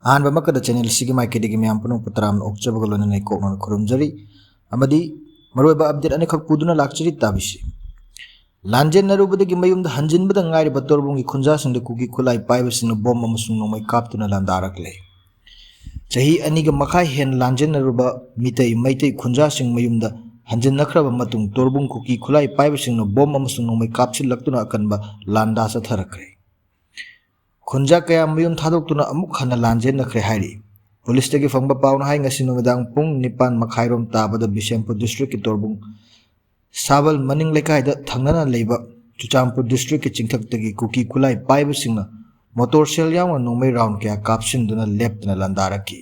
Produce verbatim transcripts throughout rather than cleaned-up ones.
ꯑꯍꯥꯟꯕꯃꯛꯇꯗ channel ꯑꯁꯤꯒꯤ ꯃꯥꯏꯀꯩꯗꯒꯤ ꯃꯌꯥꯝ ꯄꯨꯝꯅꯃꯛꯄꯨ ꯇꯔꯥꯝꯅ ꯑꯣꯛꯆꯕꯒ ꯂꯣꯏꯅꯅ ꯏꯀꯣꯛꯅꯅ ꯈꯨꯔꯨꯝꯖꯔꯤ꯫ ꯑꯃꯗꯤ ꯃꯔꯨꯑꯣꯏꯕ update ꯑꯅꯤꯈꯛ ꯄꯨꯗꯨꯅ ꯂꯥꯛꯆꯔꯤ, ꯇꯥꯕꯤꯁꯤ꯫ ꯂꯥꯟꯖꯦꯟꯅꯔꯨꯕꯗꯒꯤ ꯃꯌꯨꯝꯗ ꯍꯟꯖꯤꯟꯕꯗ ꯉꯥꯏꯔꯤꯕ ꯇꯣꯔꯕꯨꯡꯒꯤ ꯈꯨꯟꯖꯥꯁꯤꯡꯗ ꯀꯨꯀꯤ ꯈꯨꯠꯂꯥꯏ ꯄꯥꯏꯕꯁꯤꯡꯅ ꯕꯣꯝ ꯑꯃꯁꯨꯡ ꯅꯣꯡꯃꯩ ꯀꯥꯞꯇꯨꯅ ꯂꯥꯟꯗꯥꯔꯛꯂꯦ꯫ ꯆꯍꯤ ꯑꯅꯤꯒ ꯃꯈꯥꯏ ꯍꯦꯟ ꯂꯥꯟꯖꯦꯟꯅꯔꯨꯕ ꯃꯤꯇꯩ ꯃꯩꯇꯩ ꯈꯨꯟꯖꯥꯁꯤꯡ ꯃꯌꯨꯝꯗ ꯍꯟꯖꯤꯟꯅꯈ꯭ꯔꯕ ꯃꯇꯨꯡ, ꯇꯣꯔꯕꯨꯡ ꯀꯨꯀꯤ ꯈꯨꯠꯂꯥꯏ ꯄꯥꯏꯕꯁꯤꯡꯅ ꯕꯣꯝ ꯑꯃꯁꯨꯡ ꯅꯣꯡꯃꯩ ꯀꯥꯞꯁꯤꯜꯂꯛꯇꯨꯅ ꯑꯀꯟꯕ ꯂꯥꯟꯗꯥ ꯆꯠꯊꯔꯛꯈ꯭ꯔꯦ꯫ ꯈꯨꯟꯖꯥ ꯀꯌꯥ ꯃꯌꯨꯝ ꯊꯥꯗꯣꯛꯇꯨꯅ ꯑꯃꯨꯛ ꯍꯟꯅ ꯂꯥꯟꯖꯦꯟꯅꯈ꯭ꯔꯦ ꯍꯥꯏꯔꯤ꯫ ꯄꯨꯂꯤꯁꯇꯒꯤ ꯐꯪꯕ ꯄꯥꯎꯅ ꯍꯥꯏ, ꯉꯁꯤ ꯅꯨꯃꯤꯗꯥꯡ ꯄꯨꯡ ꯅꯤꯄꯥꯟ ꯃꯈꯥꯏꯔꯣꯝ ꯇꯥꯕꯗ ꯕꯤꯁꯦꯝꯄꯨꯔ districtꯀꯤ ꯇꯣꯔꯕꯨꯡ ꯁꯥꯕꯜ ꯃꯅꯤꯡ ꯂꯩꯀꯥꯏꯗ ꯊꯪꯅꯅ ꯂꯩꯕ ꯆꯨꯔꯆꯥꯟꯄꯨꯔ districtꯀꯤ ꯆꯤꯡꯊꯛꯇꯒꯤ ꯀꯨꯀꯤ ꯈꯨꯠꯂꯥꯏ ꯄꯥꯏꯕꯁꯤꯡꯅ motor shell ꯌꯥꯎꯅ ꯅꯣꯡꯃꯩ round ꯀꯌꯥ ꯀꯥꯞꯁꯤꯟꯗꯨꯅ ꯂꯦꯞꯇꯅ ꯂꯥꯟꯗꯥꯔꯛꯈꯤ꯫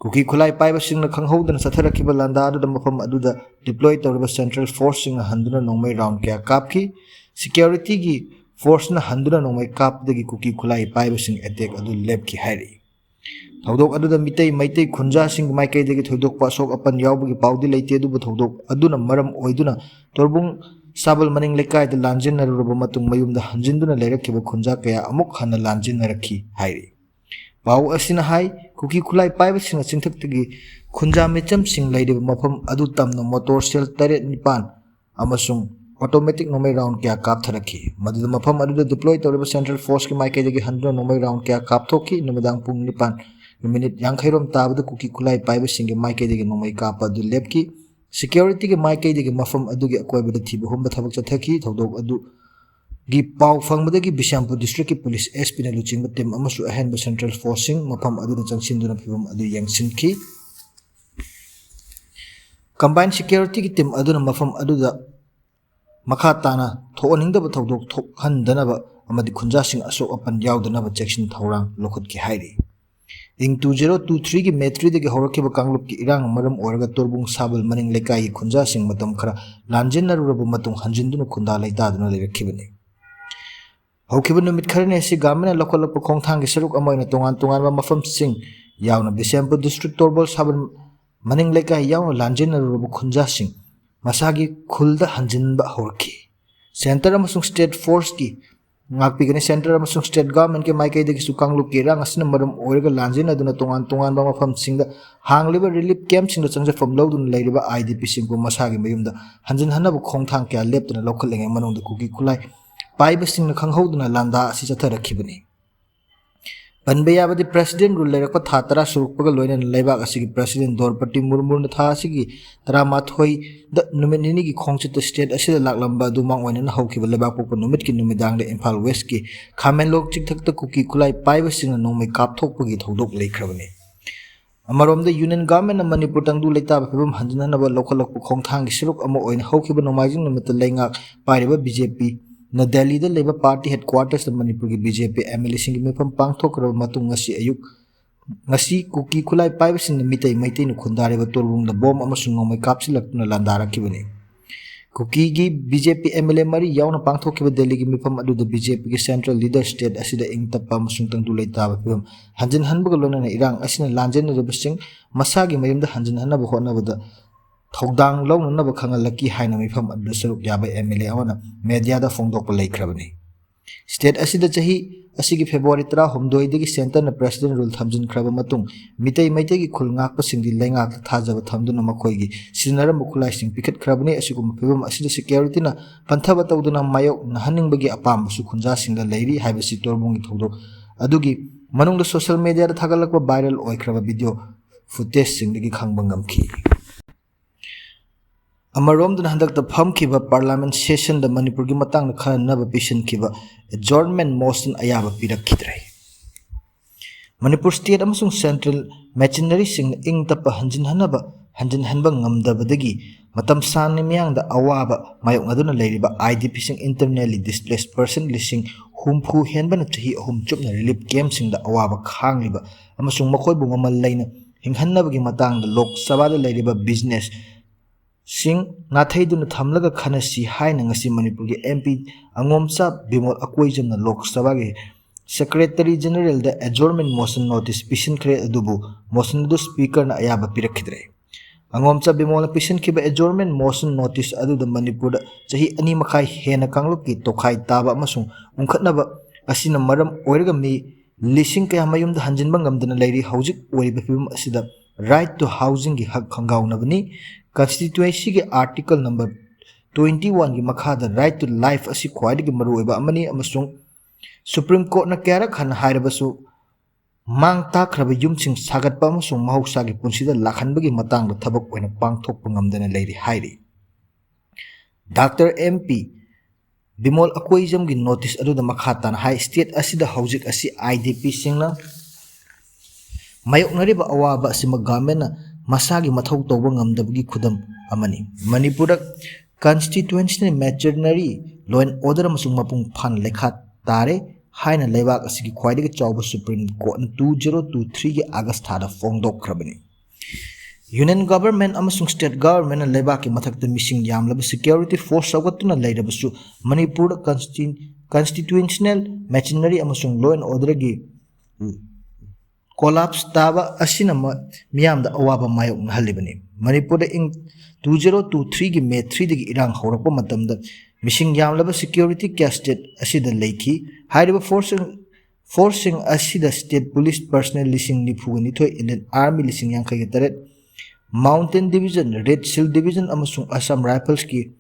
ꯀꯨꯀꯤ ꯈꯨꯠꯂꯥꯏ ꯄꯥꯏꯕꯁꯤꯡꯅ ꯈꯪꯍꯧꯗꯅ ꯆꯠꯊꯔꯛꯈꯤꯕ ꯂꯥꯟꯗꯥ ꯑꯗꯨꯗ ꯃꯐꯝ ꯑꯗꯨꯗ deploy ꯇꯧꯔꯤꯕ central forceꯁꯤꯡꯅ ꯍꯟꯗꯨꯅ ꯅꯣꯡꯃꯩ round ꯀꯌꯥ ꯀꯥꯞꯈꯤ꯫ Securityꯒꯤ forceꯅ ꯍꯟꯗꯨꯅ ꯅꯣꯡꯃꯩ ꯀꯥꯞꯄꯗꯒꯤ ꯀꯨꯀꯤ ꯈꯨꯠꯂꯥꯏ ꯄꯥꯏꯕꯁꯤꯡ attack ꯑꯗꯨ ꯂꯦꯞꯈꯤ ꯍꯥꯏꯔꯤ꯫ ꯊꯧꯗꯣꯛ ꯑꯗꯨꯗ ꯃꯤꯇꯩ ꯃꯩꯇꯩ ꯈꯨꯟꯖꯥꯁꯤꯡꯒꯤ ꯃꯥꯏꯀꯩꯗꯒꯤ ꯊꯣꯏꯗꯣꯛꯄ ꯑꯁꯣꯛ ꯑꯄꯟ ꯌꯥꯎꯕꯒꯤ ꯄꯥꯎꯗꯤ ꯂꯩꯇꯦ, ꯑꯗꯨꯕꯨ ꯊꯧꯗꯣꯛ ꯑꯗꯨꯅ ꯃꯔꯝ ꯑꯣꯏꯗꯨꯅ ꯇꯣꯔꯕꯨꯡ ꯁꯥꯕꯜ ꯃꯅꯤꯡ ꯂꯩꯀꯥꯏꯗ ꯂꯥꯟꯖꯦꯟꯅꯔꯨꯔꯕ ꯃꯇꯨꯡ ꯃꯌꯨꯝꯗ ꯍꯟꯖꯤꯟꯗꯨꯅ ꯂꯩꯔꯛꯈꯤꯕ ꯈꯨꯟꯖꯥ ꯀꯌꯥ ꯑꯃꯨꯛ ꯍꯟꯅ ꯂꯥꯟꯖꯦꯟꯅꯔꯛꯈꯤ ꯍꯥꯏꯔꯤ꯫ ꯄꯥꯎ ꯑꯁꯤꯅ ꯍꯥꯏ, ꯀꯨꯀꯤ ꯈꯨꯠꯂꯥꯏ ꯄꯥꯏꯕꯁꯤꯡꯅ ꯆꯤꯡꯊꯛꯇꯒꯤ ꯈꯨꯟꯖꯥ ꯃꯤꯆꯝꯁꯤꯡ ꯂꯩꯔꯤꯕ ꯃꯐꯝ ꯑꯗꯨ ꯇꯝꯅ motor shell ꯇꯔꯦꯠ ꯅꯤꯄꯥꯟ ꯑꯃꯁꯨꯡ automatic ꯅꯣꯡꯃꯩ round ꯀꯌꯥ ꯀꯥꯞꯊꯔꯛꯈꯤ꯫ ꯃꯗꯨꯗ ꯃꯐꯝ ꯑꯗꯨꯗ deploy ꯇꯧꯔꯤꯕ central forceꯀꯤ ꯃꯥꯏꯀꯩꯗꯒꯤ ꯍꯟꯗꯨꯅ ꯅꯣꯡꯃꯩ round ꯀꯌꯥ ꯀꯥꯞꯊꯣꯛꯈꯤ꯫ ꯅꯨꯃꯤꯗꯥꯡ ꯄꯨꯡ ꯅꯤꯄꯥꯟ ꯃꯤꯅꯤꯠ ꯌꯥꯡꯈꯩꯔꯣꯝ ꯇꯥꯕꯗ ꯀꯨꯀꯤ ꯈꯨꯠꯂꯥꯏ ꯄꯥꯏꯕꯁꯤꯡꯒꯤ ꯃꯥꯏꯀꯩꯗꯒꯤ ꯅꯣꯡꯃꯩ ꯀꯥꯞꯄ ꯑꯗꯨ ꯂꯦꯞꯈꯤ꯫ Securityꯒꯤ ꯃꯥꯏꯀꯩꯗꯒꯤ ꯃꯐꯝ ꯑꯗꯨꯒꯤ ꯑꯀꯣꯏꯕꯗ ꯊꯤꯕ ꯍꯨꯝꯕ ꯊꯕꯛ ꯆꯠꯊꯈꯤ꯫ ꯊꯧꯗꯣꯛ ꯑꯗꯨꯒꯤ ꯄꯥꯎ ꯐꯪꯕꯗꯒꯤ ꯕꯤꯁꯦꯝꯄꯨꯔ districtꯀꯤ police SPꯅ ꯂꯨꯆꯤꯡꯕ team ꯑꯃꯁꯨ ꯑꯍꯦꯟꯕ central forceꯁꯤꯡ ꯃꯐꯝ ꯑꯗꯨꯗ ꯆꯪꯁꯤꯟꯗꯨꯅ ꯐꯤꯚꯝ ꯑꯗꯨ ꯌꯦꯡꯁꯤꯟꯈꯤ꯫ Combined securityꯒꯤ team ꯑꯗꯨꯅ ꯃꯐꯝ ꯑꯗꯨꯗ ꯃꯈꯥ ꯇꯥꯅ ꯊꯣꯛꯍꯟꯅꯤꯡꯗꯕ ꯊꯧꯗꯣꯛ ꯊꯣꯛꯍꯟꯗꯅꯕ ꯑꯃꯗꯤ ꯈꯨꯟꯖꯥꯁꯤꯡ ꯑꯁꯣꯛ ꯑꯄꯟ ꯌꯥꯎꯗꯅꯕ ꯆꯦꯛꯁꯤꯟ ꯊꯧꯔꯥꯡ ꯂꯧꯈꯠꯈꯤ ꯍꯥꯏꯔꯤ꯫ ꯏꯪ two zero two threeꯒꯤ May threeꯗꯒꯤ ꯍꯧꯔꯛꯈꯤꯕ ꯀꯥꯡꯂꯨꯞꯀꯤ ꯏꯔꯥꯡꯅ ꯃꯔꯝ ꯑꯣꯏꯔꯒ ꯇꯣꯔꯕꯨꯡ ꯁꯥꯕꯜ ꯃꯅꯤꯡ ꯂꯩꯀꯥꯏꯒꯤ ꯈꯨꯟꯖꯥꯁꯤꯡ ꯃꯇꯝ ꯈꯔ ꯂꯥꯟꯖꯦꯟꯅꯔꯨꯔꯕ ꯃꯇꯨꯡ ꯍꯟꯖꯤꯟꯗꯨꯅ ꯈꯨꯟꯗꯥ ꯂꯩꯇꯥꯗꯨꯅ ꯂꯩꯔꯛꯈꯤꯕꯅꯤ꯫ ꯍꯧꯈꯤꯕ ꯅꯨꯃꯤꯠ ꯈꯔꯅꯤ ꯑꯁꯤ governmentꯅ ꯂꯧꯈꯠꯂꯛꯄ ꯈꯣꯡꯊꯥꯡꯒꯤ ꯁꯔꯨꯛ ꯑꯃ ꯑꯣꯏꯅ ꯇꯣꯉꯥꯟ ꯇꯣꯉꯥꯟꯕ ꯃꯐꯝꯁꯤꯡ ꯌꯥꯎꯅ ꯕꯤꯁꯦꯝꯄꯨꯔ district ꯇꯣꯔꯕꯣꯜ ꯁꯥꯕꯜ ꯃꯅꯤꯡ ꯂꯩꯀꯥꯏ ꯌꯥꯎꯅ ꯂꯥꯟꯖꯦꯟꯅꯔꯨꯔꯕ ꯈꯨꯟꯖꯥꯁꯤꯡ ꯃꯁꯥꯒꯤ ꯈꯨꯜꯗ ꯍꯟꯖꯤꯟꯕ ꯍꯧꯔꯛꯈꯤ꯫ Centre ꯑꯃꯁꯨꯡ state forceꯀꯤ ꯉꯥꯛꯄꯤꯒꯅꯤ꯫ Centre ꯑꯃꯁꯨꯡ state governmentꯀꯤ ꯃꯥꯏꯀꯩꯗꯒꯤꯁꯨ ꯀꯥꯡꯂꯨꯞꯀꯤ ꯏꯔꯥꯡ ꯑꯁꯤꯅ ꯃꯔꯝ ꯑꯣꯏꯔꯒ ꯂꯥꯟꯖꯦꯟꯅꯗꯨꯅ ꯇꯣꯉꯥꯟ ꯇꯣꯉꯥꯟꯕ ꯃꯐꯝꯁꯤꯡꯗ ꯍꯥꯡꯂꯤꯕ relief campꯁꯤꯡꯗ ꯆꯪꯖꯐꯝ ꯂꯧꯗꯨꯅ ꯂꯩꯔꯤꯕ IDPꯁꯤꯡꯕꯨ ꯃꯁꯥꯒꯤ ꯃꯌꯨꯝꯗ ꯍꯟꯖꯤꯟꯍꯟꯅꯕ ꯈꯣꯡꯊꯥꯡ ꯀꯌꯥ ꯂꯦꯞꯇꯅ ꯂꯧꯈꯠꯂꯤꯉꯩ ꯃꯅꯨꯡꯗ ꯀꯨꯀꯤ ꯈꯨꯠꯂꯥꯏ ꯄꯥꯏꯕꯁꯤꯡꯅ ꯈꯪꯍꯧꯗꯅ ꯂꯥꯟꯗꯥ ꯑꯁꯤ ꯆꯠꯊꯔꯛꯈꯤꯕꯅꯤ꯫ ꯄꯟꯕ ꯌꯥꯕꯗꯤ, President Rule ꯂꯩꯔꯛꯄ ꯊꯥ ꯇꯔꯥ ꯁꯨꯔꯛꯄꯒ ꯂꯣꯏꯅꯅ ꯂꯩꯕꯥꯛ ꯑꯁꯤꯒꯤ President Draupadi Murmuna ꯊꯥ ꯑꯁꯤꯒꯤ ꯇꯔꯥꯃꯥꯊꯣꯏꯗ ꯅꯨꯃꯤꯠ ꯅꯤꯅꯤꯒꯤ ꯈꯣꯡꯆꯠꯇ state ꯑꯁꯤꯗ ꯂꯥꯛꯂꯝꯕ ꯑꯗꯨ ꯃꯥꯡꯑꯣꯏꯅꯅ ꯍꯧꯈꯤꯕ ꯂꯩꯕꯥꯛꯄꯣꯛꯄ ꯅꯨꯃꯤꯠꯀꯤ ꯅꯨꯃꯤꯗꯥꯡꯗ ꯏꯝꯐꯥꯜ Westꯀꯤ ꯈꯥꯃꯦꯟꯂꯣꯛ ꯆꯤꯡꯊꯛꯇ ꯀꯨꯀꯤ ꯈꯨꯠꯂꯥꯏ ꯄꯥꯏꯕꯁꯤꯡꯅ ꯅꯣꯡꯃꯩ ꯀꯥꯞꯊꯣꯛꯄꯒꯤ ꯊꯧꯗꯣꯛ ꯂꯩꯈ꯭ꯔꯕꯅꯤ꯫ ꯑꯃꯔꯣꯝꯗ, Union Governmentꯅ ꯃꯅꯤꯄꯨꯔ ꯇꯪꯗꯨ ꯂꯩꯇꯥꯕ ꯐꯤꯕꯝ ꯍꯟꯖꯤꯟꯅꯅꯕ ꯂꯧꯈꯠꯂꯛꯄ ꯈꯣꯡꯊꯥꯡꯒꯤ ꯁꯔꯨꯛ ꯑꯃ ꯑꯣꯏꯅ ꯍꯧꯈꯤꯕ ꯅꯣꯡꯃꯥꯏꯖꯤꯡ ꯅꯨꯃꯤꯠꯇ ꯂꯩꯉꯥꯛ ꯄꯥꯏꯔꯤꯕ BJPꯅ ꯗꯦꯜꯂꯤꯗ ꯂꯩꯕ party headquartersꯇ ꯃꯅꯤꯄꯨꯔꯒꯤ BJP MLAꯁꯤꯡꯒꯤ ꯃꯤꯐꯝ ꯄꯥꯡꯊꯣꯛꯈ꯭ꯔꯕ ꯃꯇꯨꯡ ꯉꯁꯤ ꯑꯌꯨꯛ, ꯉꯁꯤ ꯀꯨꯀꯤ ꯈꯨꯠꯂꯥꯏ ꯄꯥꯏꯕꯁꯤꯡꯅ ꯃꯤꯇꯩ ꯃꯩꯇꯩꯅ ꯈꯨꯟꯗꯥꯔꯤꯕ ꯇꯣꯔꯕꯨꯡꯗ bomb ꯑꯃꯁꯨꯡ ꯅꯣꯡꯃꯩ ꯀꯥꯞꯁꯤꯜꯂꯛꯇꯨꯅ ꯂꯥꯟꯗꯥꯔꯛꯈꯤꯕꯅꯤ꯫ ꯀꯨꯀꯤꯒꯤ BJP MLA ꯃꯔꯤ ꯌꯥꯎꯅ ꯄꯥꯡꯊꯣꯛꯈꯤꯕ ꯗꯦꯜꯂꯤꯒꯤ ꯃꯤꯐꯝ ꯑꯗꯨꯗ BJPꯒꯤ central leader state ꯑꯁꯤꯗ ꯏꯪ ꯇꯞꯄ ꯑꯃꯁꯨꯡ ꯇꯪꯗꯨ ꯂꯩꯇꯥꯕ ꯐꯤꯕꯝ ꯍꯟꯖꯤꯟꯍꯟꯕꯒ ꯂꯣꯏꯅꯅ ꯏꯔꯥꯡ ꯑꯁꯤꯅ ꯂꯥꯟꯖꯦꯟꯅꯔꯤꯕꯁꯤꯡ ꯃꯁꯥꯒꯤ ꯃꯌꯨꯝꯗ ꯍꯟꯖꯤꯟꯍꯟꯅꯕ ꯍꯣꯠꯅꯕꯗ ꯊꯧꯗꯥꯡ ꯂꯧꯅꯅꯕ ꯈꯪꯍꯜꯂꯛꯈꯤ ꯍꯥꯏꯅ ꯃꯤꯐꯝ ꯑꯗꯨꯗ ꯁꯔꯨꯛ ꯌꯥꯕ MLA ꯑꯃꯅ mediaꯗ ꯐꯣꯡꯗꯣꯛꯄ ꯂꯩꯈ꯭ꯔꯕꯅꯤ꯫ State ꯑꯁꯤꯗ ꯆꯍꯤ ꯑꯁꯤꯒꯤ February ꯇꯔꯥꯍꯨꯝꯗꯣꯏꯗꯒꯤ centreꯅ President Rule ꯊꯝꯖꯤꯟꯈ꯭ꯔꯕ ꯃꯇꯨꯡ ꯃꯤꯇꯩ ꯃꯩꯇꯩꯒꯤ ꯈꯨꯜ ꯉꯥꯛꯄꯁꯤꯡꯗꯤ ꯂꯩꯉꯥꯛꯇ ꯊꯥꯖꯕ ꯊꯝꯗꯨꯅ ꯃꯈꯣꯏꯒꯤ ꯁꯤꯖꯤꯟꯅꯔꯝꯕ ꯈꯨꯠꯂꯥꯏꯁꯤꯡ ꯄꯤꯈꯠꯈ꯭ꯔꯕꯅꯤ꯫ ꯑꯁꯤꯒꯨꯝꯕ ꯐꯤꯕꯝ ꯑꯁꯤꯗ securityꯅ ꯄꯟꯊꯕ ꯇꯧꯗꯨꯅ ꯃꯥꯌꯣꯛꯅꯍꯟꯅꯤꯡꯕꯒꯤ ꯑꯄꯥꯝꯕꯁꯨ ꯈꯨꯟꯖꯥꯁꯤꯡꯗ ꯂꯩꯔꯤ ꯍꯥꯏꯕꯁꯤ ꯇꯣꯔꯕꯨꯡꯒꯤ ꯊꯧꯗꯣꯛ ꯑꯗꯨꯒꯤ ꯃꯅꯨꯡꯗ social mediaꯗ ꯊꯥꯒꯠꯂꯛꯄ viral ꯑꯣꯏꯈ꯭ꯔꯕ video footageꯁꯤꯡꯗꯒꯤ ꯈꯪꯕ ꯉꯝꯈꯤ꯫ ꯑꯃꯔꯣꯝꯗꯅ, ꯍꯟꯗꯛꯇ ꯐꯝꯈꯤꯕ Parliament sessionꯗ ꯃꯅꯤꯄꯨꯔꯒꯤ ꯃꯇꯥꯡꯗ ꯈꯟꯅꯅꯕ ꯄꯤꯁꯤꯟꯈꯤꯕ adjournment motion ꯑꯌꯥꯕ ꯄꯤꯔꯛꯈꯤꯗ꯭ꯔꯦ꯫ ꯃꯅꯤꯄꯨꯔ state ꯑꯃꯁꯨꯡ central machineryꯁꯤꯡꯅ ꯏꯪ ꯇꯞꯄ ꯍꯟꯖꯤꯟꯍꯟꯅꯕ, ꯍꯟꯖꯤꯟꯍꯟꯕ ꯉꯝꯗꯕꯗꯒꯤ ꯃꯇꯝ ꯁꯥꯡꯅ ꯃꯤꯌꯥꯝꯗ ꯑꯋꯥꯕ ꯃꯥꯌꯣꯛꯅꯗꯨꯅ ꯂꯩꯔꯤꯕ IDPꯁꯤꯡ, internally displaced person, ꯂꯤꯁꯤꯡ ꯍꯨꯝꯐꯨ ꯍꯦꯟꯕꯅ ꯆꯍꯤ ꯑꯍꯨꯝ ꯆꯨꯞꯅ relief campꯁꯤꯡꯗ ꯑꯋꯥꯕ ꯈꯥꯡꯂꯤꯕ ꯑꯃꯁꯨꯡ ꯃꯈꯣꯏꯕꯨ ꯃꯃꯜ ꯂꯩꯅ ꯍꯤꯡꯍꯟꯅꯕꯒꯤ ꯃꯇꯥꯡꯗ ꯂꯣꯛ ꯁꯚꯥꯗ ꯂꯩꯔꯤꯕ business ꯁꯤꯡ ꯅꯥꯊꯩꯗꯨꯅ ꯊꯝꯂꯒ ꯈꯟꯅꯁꯤ ꯍꯥꯏꯅ ꯉꯁꯤ ꯃꯅꯤꯄꯨꯔꯒꯤ MP ꯑꯉꯣꯝꯆꯥ ꯕꯤꯃꯣꯜ ꯑꯀꯣꯏꯖꯝꯅ ꯂꯣꯛ ꯁꯚꯥꯒꯤ Secretary Generalꯗ adjournment motion notice ꯄꯤꯁꯤꯟꯈ꯭ꯔꯦ꯫ ꯑꯗꯨꯕꯨ motion ꯑꯗꯨ Speakerꯅ ꯑꯌꯥꯕ ꯄꯤꯔꯛꯈꯤꯗ꯭ꯔꯦ꯫ ꯑꯉꯣꯝꯆꯥ ꯕꯤꯃꯣꯜꯅ ꯄꯤꯁꯤꯟꯈꯤꯕ adjournment motion notice ꯑꯗꯨꯗ ꯃꯅꯤꯄꯨꯔꯗ ꯆꯍꯤ ꯑꯅꯤ ꯃꯈꯥꯏ ꯍꯦꯟꯅ ꯀꯥꯡꯂꯨꯞꯀꯤ ꯇꯣꯈꯥꯏ ꯇꯥꯕ ꯑꯃꯁꯨꯡ ꯎꯪꯈꯠꯅꯕ ꯑꯁꯤꯅ ꯃꯔꯝ ꯑꯣꯏꯔꯒ ꯃꯤ ꯂꯤꯁꯤꯡ ꯀꯌꯥ ꯃꯌꯨꯝꯗ ꯍꯟꯖꯤꯟꯕ ꯉꯝꯗꯅ ꯂꯩꯔꯤ꯫ ꯍꯧꯖꯤꯛ ꯑꯣꯏꯔꯤꯕ ꯐꯤꯕꯝ ꯑꯁꯤꯗ right to housingꯒꯤ ꯍꯛ ꯈꯪꯒꯥꯎꯅꯕꯅꯤ꯫ Constituencyꯒꯤ article number twenty oneꯒꯤ ꯃꯈꯥꯗ right to life ꯑꯁꯤ ꯈ꯭ꯋꯥꯏꯗꯒꯤ ꯃꯔꯨꯑꯣꯏꯕ ꯑꯃꯅꯤ ꯑꯃꯁꯨꯡ Supreme Courtꯅ ꯀꯌꯥꯔꯛ ꯍꯟꯅ ꯍꯥꯏꯔꯕꯁꯨ ꯃꯥꯡ ꯇꯥꯛꯈ꯭ꯔꯕ ꯌꯨꯝꯁꯤꯡ ꯁꯥꯒꯠꯄ ꯑꯃꯁꯨꯡ ꯃꯍꯧꯁꯥꯒꯤ ꯄꯨꯟꯁꯤꯗ ꯂꯥꯛꯍꯟꯕꯒꯤ ꯃꯇꯥꯡꯗ ꯊꯕꯛ ꯑꯣꯏꯅ ꯄꯥꯡꯊꯣꯛꯄ ꯉꯝꯗꯅ ꯂꯩꯔꯤ ꯍꯥꯏꯔꯤ꯫ Doctor M P Bimol ꯑꯀꯣꯏꯖꯝꯒꯤ notice ꯑꯗꯨꯗ ꯃꯈꯥ ꯇꯥꯅ ꯍꯥꯏ, state ꯑꯁꯤꯗ ꯍꯧꯖꯤꯛ ꯑꯁꯤ IDPꯁꯤꯡꯅ ꯃꯥꯌꯣꯛꯅꯔꯤꯕ ꯑꯋꯥꯕ ꯑꯁꯤꯃꯛ governmentꯅ ꯃꯁꯥꯒꯤ ꯃꯊꯧ ꯇꯧꯕ ꯉꯝꯗꯕꯒꯤ ꯈꯨꯗꯝ ꯑꯃꯅꯤ꯫ ꯃꯅꯤꯄꯨꯔꯗ constitutional machinery, law and order ꯑꯃꯁꯨꯡ ꯃꯄꯨꯡ ꯐꯥꯅ ꯂꯩꯈꯥ ꯇꯥꯔꯦ ꯍꯥꯏꯅ ꯂꯩꯕꯥꯛ ꯑꯁꯤꯒꯤ ꯈ꯭ꯋꯥꯏꯗꯒꯤ ꯆꯥꯎꯕ Supreme Courtꯅ two zero two threeꯒꯤ August ꯊꯥꯗ ꯐꯣꯡꯗꯣꯛꯈ꯭ꯔꯕꯅꯤ꯫ Union government ꯑꯃꯁꯨꯡ state governmentꯅ ꯂꯩꯕꯥꯛꯀꯤ ꯃꯊꯛꯇ ꯃꯤꯁꯤꯡ ꯌꯥꯝꯂꯕ security force ꯁꯧꯒꯠꯇꯨꯅ ꯂꯩꯔꯕꯁꯨ, ꯃꯅꯤꯄꯨꯔꯗ consti-, constitutional machinery ꯑꯃꯁꯨꯡ law and orderꯒꯤ collapse ꯇꯥꯕ ꯑꯁꯤꯅ ꯃ-, ꯃꯤꯌꯥꯝꯗ ꯑꯋꯥꯕ ꯃꯥꯌꯣꯛꯅꯍꯜꯂꯤꯕꯅꯤ꯫ ꯃꯅꯤꯄꯨꯔꯗ ꯏꯪ two zero two threeꯒꯤ May threeꯗꯒꯤ ꯏꯔꯥꯡ ꯍꯧꯔꯛꯄ ꯃꯇꯝꯗ ꯃꯤꯁꯤꯡ ꯌꯥꯝꯂꯕ security ꯀꯌꯥ state ꯑꯁꯤꯗ ꯂꯩꯈꯤ꯫ ꯍꯥꯏꯔꯤꯕ force forceꯁꯤꯡ ꯑꯁꯤꯗ state police personnel ꯂꯤꯁꯤꯡ ꯅꯤꯐꯨꯒ ꯅꯤꯊꯣꯏ, Indian Army ꯂꯤꯁꯤꯡ ꯌꯥꯡꯈꯩꯒ ꯇꯔꯦꯠ, Mountain Division, Red Shield Division ꯑꯃꯁꯨꯡ Assam Riflesꯀꯤ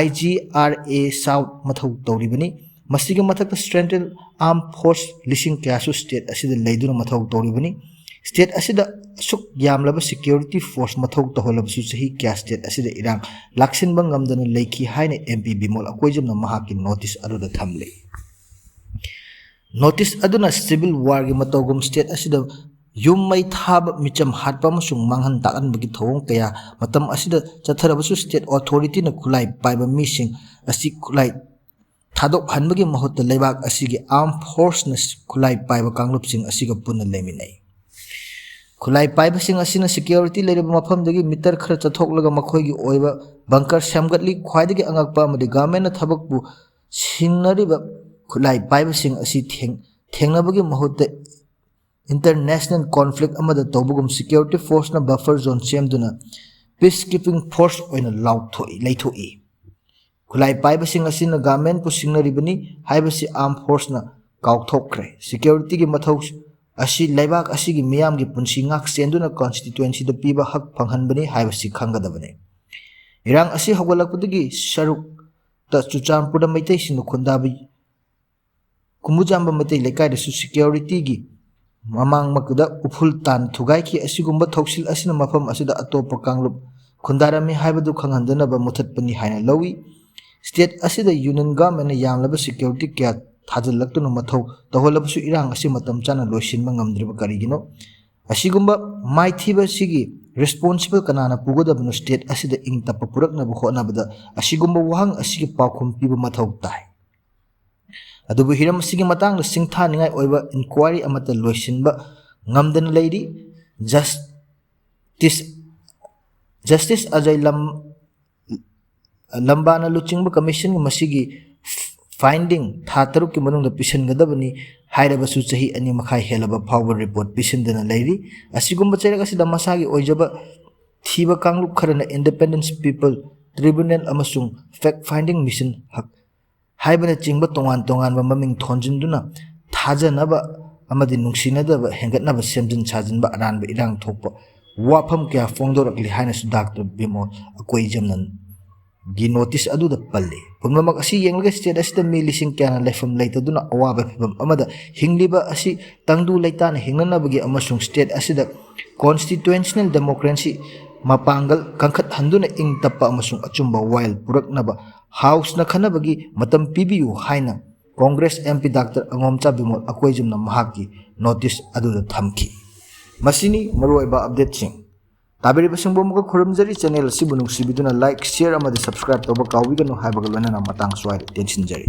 IGRA South ꯃꯊꯧ ꯇꯧꯔꯤꯕꯅꯤ꯫ ꯃꯁꯤꯒꯤ ꯃꯊꯛꯇ Central Armed Force ꯂꯤꯁꯤꯡ ꯀꯌꯥꯁꯨ state ꯑꯁꯤꯗ ꯂꯩꯗꯨꯅ ꯃꯊꯧ ꯇꯧꯔꯤꯕꯅꯤ꯫ State ꯑꯁꯤꯗ ꯑꯁꯨꯛ ꯌꯥꯝꯂꯕ security force ꯃꯊꯧ ꯇꯧꯍꯜꯂꯕꯁꯨ ꯆꯍꯤ ꯀꯌꯥ state ꯑꯁꯤꯗ ꯏꯔꯥꯡ ꯂꯥꯛꯁꯤꯟꯕ ꯉꯝꯗꯅ ꯂꯩꯈꯤ ꯍꯥꯏꯅ ꯑꯦꯝ ꯄꯤ ꯕꯤꯃꯣꯜ ꯑꯀꯣꯏꯖꯝꯅ ꯃꯍꯥꯛꯀꯤ notice ꯑꯗꯨꯗ ꯊꯝꯂꯤ꯫ Notice ꯑꯗꯨꯅ civil warꯒꯤ ꯃꯇꯧꯒꯨꯝ state ꯑꯁꯤꯗ ꯌꯨꯝ ꯃꯩ ꯊꯥꯕ, ꯃꯤꯆꯝ ꯍꯥꯠꯄ ꯑꯃꯁꯨꯡ ꯃꯥꯡꯍꯟ ꯇꯥꯛꯍꯟꯕꯒꯤ ꯊꯧꯑꯣꯡ ꯀꯌꯥ ꯃꯇꯝ ꯑꯁꯤꯗ ꯆꯠꯊꯔꯕꯁꯨ, state authorityꯅ ꯈꯨꯠꯂꯥꯏ ꯄꯥꯏꯕ ꯃꯤꯁꯤꯡ ꯑꯁꯤ ꯈꯨꯠꯂꯥꯏ ꯊꯥꯗꯣꯛꯍꯟꯕꯒꯤ ꯃꯍꯨꯠꯇ ꯂꯩꯕꯥꯛ ꯑꯁꯤꯒꯤ armed forceꯅ ꯈꯨꯠꯂꯥꯏ ꯄꯥꯏꯕ ꯀꯥꯡꯂꯨꯞꯁꯤꯡ ꯑꯁꯤꯒ ꯄꯨꯟꯅ ꯂꯩꯃꯤꯟꯅꯩ꯫ ꯈꯨꯠꯂꯥꯏ ꯄꯥꯏꯕꯁꯤꯡ ꯑꯁꯤꯅ security ꯂꯩꯔꯕ ꯃꯐꯝꯗꯒꯤ meter ꯈꯔ ꯆꯠꯊꯣꯛꯂꯒ ꯃꯈꯣꯏꯒꯤ ꯑꯣꯏꯕ bunker ꯁꯦꯝꯒꯠꯂꯤ꯫ ꯈ꯭ꯋꯥꯏꯗꯒꯤ ꯑꯉꯛꯄ ꯑꯃꯗꯤ governmentꯅ ꯊꯕꯛꯄꯨ ꯁꯤꯟꯅꯔꯤꯕ ꯈꯨꯠꯂꯥꯏ ꯄꯥꯏꯕꯁꯤꯡ ꯑꯁꯤ ꯊꯦꯡ-, ꯊꯦꯡꯅꯕꯒꯤ ꯃꯍꯨꯠꯇ international conflict ꯑꯃꯗ ꯇꯧꯕꯒꯨꯝ security forceꯅ buffer zone ꯁꯦꯝꯗꯨꯅ peace keeping force ꯑꯣꯏꯅ ꯂꯥꯎꯊꯣꯛꯏ, ꯂꯩꯊꯣꯛꯏ꯫ ꯈꯨꯠꯂꯥꯏ ꯄꯥꯏꯕꯁꯤꯡ ꯑꯁꯤꯅ governmentꯄꯨ ꯁꯤꯡꯅꯔꯤꯕꯅꯤ ꯍꯥꯏꯕꯁꯤ armed forceꯅ ꯀꯥꯎꯊꯣꯛꯈ꯭ꯔꯦ꯫ Securityꯒꯤ ꯃꯊꯧ ꯑꯁꯤ ꯂꯩꯕꯥꯛ ꯑꯁꯤꯒꯤ ꯃꯤꯌꯥꯝꯒꯤ ꯄꯨꯟꯁꯤ ꯉꯥꯛ ꯁꯦꯟꯗꯨꯅ constituencyꯗ ꯄꯤꯕ ꯍꯛ ꯐꯪꯍꯟꯕꯅꯤ ꯍꯥꯏꯕꯁꯤ ꯈꯪꯒꯗꯕꯅꯤ꯫ ꯏꯔꯥꯡ ꯑꯁꯤ ꯍꯧꯒꯠꯂꯛꯄꯗꯒꯤ ꯁꯔꯨꯛꯇ ꯆꯨꯔꯆꯥꯟꯄꯨꯔꯗ ꯃꯩꯇꯩꯁꯤꯡꯅ ꯈꯨꯟꯗꯥꯕ ꯀꯨꯝꯕꯨꯖꯥꯝꯕ ꯃꯩꯇꯩ ꯂꯩꯀꯥꯏꯗꯁꯨ securityꯒꯤ ꯃꯃꯥꯡꯃꯛꯇꯗ ꯎꯐꯨꯜ ꯇꯥꯟ ꯊꯨꯒꯥꯏꯈꯤ꯫ ꯑꯁꯤꯒꯨꯝꯕ ꯊꯧꯁꯤꯜ ꯑꯁꯤꯅ ꯃꯐꯝ ꯑꯁꯤꯗ ꯑꯇꯣꯞꯄ ꯀꯥꯡꯂꯨꯞ ꯈꯨꯟꯗꯥꯔꯝꯃꯤ ꯍꯥꯏꯕꯗꯨ ꯈꯪꯍꯟꯗꯅꯕ ꯃꯨꯊꯠꯄꯅꯤ ꯍꯥꯏꯅ ꯂꯧꯏ꯫ State ꯑꯁꯤꯗ union governmentꯅ ꯌꯥꯝꯂꯕ security ꯀꯌꯥ ꯊꯥꯖꯤꯜꯂꯛꯇꯨꯅ ꯃꯊꯧ ꯇꯧꯍꯜꯂꯕꯁꯨ ꯏꯔꯥꯡ ꯑꯁꯤ ꯃꯇꯝ ꯆꯥꯅ ꯂꯣꯏꯁꯤꯟꯕ ꯉꯝꯗ꯭ꯔꯤꯕ ꯀꯔꯤꯒꯤꯅꯣ? ꯑꯁꯤꯒꯨꯝꯕ ꯃꯥꯏꯊꯤꯕ ꯑꯁꯤꯒꯤ responsible ꯀꯅꯥꯅ ꯄꯨꯒꯗꯕꯅꯣ? State ꯑꯁꯤꯗ ꯏꯪ ꯇꯞꯄ ꯄꯨꯔꯛꯅꯕ ꯍꯣꯠꯅꯕꯗ ꯑꯁꯤꯒꯨꯝꯕ ꯋꯥꯍꯪ ꯑꯁꯤꯒꯤ ꯄꯥꯎꯈꯨꯝ ꯄꯤꯕ ꯃꯊꯧ ꯇꯥꯏ꯫ ꯑꯗꯨꯕꯨ ꯍꯤꯔꯝ ꯑꯁꯤꯒꯤ ꯃꯇꯥꯡꯗ ꯁꯤꯡꯊꯥꯅꯤꯡꯉꯥꯏ ꯑꯣꯏꯕ inquiry ꯑꯃꯠꯇ ꯂꯣꯏꯁꯤꯟꯕ ꯉꯝꯗꯅ ꯂꯩꯔꯤ꯫ Justice, Justice ꯑꯖꯌ ꯂꯝ-, ꯂꯝꯕꯥꯅ ꯂꯨꯆꯤꯡꯕ commissionꯒꯤ ꯃꯁꯤꯒꯤ finding ꯊꯥ ꯇꯔꯨꯛꯀꯤ ꯃꯅꯨꯡꯗ ꯄꯤꯁꯤꯟꯒꯗꯕꯅꯤ ꯍꯥꯏꯔꯕꯁꯨ ꯆꯍꯤ ꯑꯅꯤ ꯃꯈꯥꯏ ꯍꯦꯜꯂꯕ ꯐꯥꯎꯕ report ꯄꯤꯁꯤꯟꯗꯅ ꯂꯩꯔꯤ꯫ ꯑꯁꯤꯒꯨꯝꯕ ꯆꯩꯔꯛ ꯑꯁꯤꯗ ꯃꯁꯥꯒꯤ ꯑꯣꯏꯖꯕ ꯊꯤꯕ ꯀꯥꯡꯂꯨꯞ ꯈꯔꯅ Independence People Tribunal ꯑꯃꯁꯨꯡ Fact Finding Mission ꯍꯛ-, ꯍꯥꯏꯕꯅꯆꯤꯡꯕ ꯇꯣꯉꯥꯟ ꯇꯣꯉꯥꯟꯕ ꯃꯃꯤꯡ ꯊꯣꯟꯖꯤꯟꯗꯨꯅ ꯊꯥꯖꯅꯕ ꯑꯃꯗꯤ ꯅꯨꯡꯁꯤꯅꯗꯕ ꯍꯦꯟꯒꯠꯅꯕ ꯁꯦꯝꯖꯤꯟ ꯁꯥꯖꯤꯟꯕ ꯑꯔꯥꯟꯕ ꯏꯔꯥꯡ ꯊꯣꯛꯄ ꯋꯥꯐꯝ ꯀꯌꯥ ꯐꯣꯡꯗꯣꯔꯛꯂꯤ ꯍꯥꯏꯅꯁꯨ ꯗꯥꯛꯇꯔ ꯕꯤꯃꯣꯜ ꯑꯀꯣꯏꯖꯝꯅꯒꯤ notice ꯑꯗꯨꯗ ꯄꯜꯂꯤ꯫ ꯄꯨꯝꯅꯃꯛ ꯑꯁꯤ ꯌꯦꯡꯂꯒ state ꯑꯁꯤꯗ ꯃꯤ ꯂꯤꯁꯤꯡ ꯀꯌꯥꯅ ꯂꯩꯐꯝ ꯂꯩꯇꯗꯨꯅ ꯑꯋꯥꯕ ꯐꯤꯚꯝ ꯑꯃꯗ ꯍꯤꯡꯂꯤꯕ ꯑꯁꯤ ꯇꯪꯗꯨ ꯂꯩꯇꯥꯅ ꯍꯤꯡꯅꯅꯕꯒꯤ ꯑꯃꯁꯨꯡ state ꯑꯁꯤꯗ constitutional democracy ꯃꯄꯥꯡꯒꯜ ꯀꯟꯈꯠꯍꯟꯗꯨꯅ ꯏꯪ ꯇꯞꯄ ꯑꯃꯁꯨꯡ ꯑꯆꯨꯝꯕ ꯋꯥꯌꯦꯜ ꯄꯨꯔꯛꯅꯕ Houseꯅ ꯈꯟꯅꯕꯒꯤ ꯃꯇꯝ ꯄꯤꯕꯤꯌꯨ ꯍꯥꯏꯅ Congress MP ꯗꯥꯛꯇꯔ ꯑꯉꯣꯝꯆꯥ ꯕꯤꯃꯣꯜ ꯑꯀꯣꯏꯖꯝꯅ ꯃꯍꯥꯛꯀꯤ notice ꯑꯗꯨꯗ ꯊꯝꯈꯤ꯫ ꯃꯁꯤꯅꯤ ꯃꯔꯨꯑꯣꯏꯕ updateꯁꯤꯡ꯫ ꯇꯥꯕꯤꯔꯤꯕꯁꯤꯡꯕꯨ ꯑꯃꯨꯛꯀ ꯈꯨꯔꯨꯝꯖꯔꯤ꯫ Channel ꯑꯁꯤꯕꯨ ꯅꯨꯡꯁꯤꯕꯤꯗꯨꯅ like, share ꯑꯃꯗꯤ subscribe ꯇꯧꯕ ꯀꯥꯎꯕꯤꯒꯅꯨ ꯍꯥꯏꯕꯒ ꯂꯣꯏꯅꯅ ꯃꯇꯥꯡ ꯁ꯭ꯋꯥꯏꯗ ꯇꯦꯟꯁꯤꯟꯖꯔꯤ꯫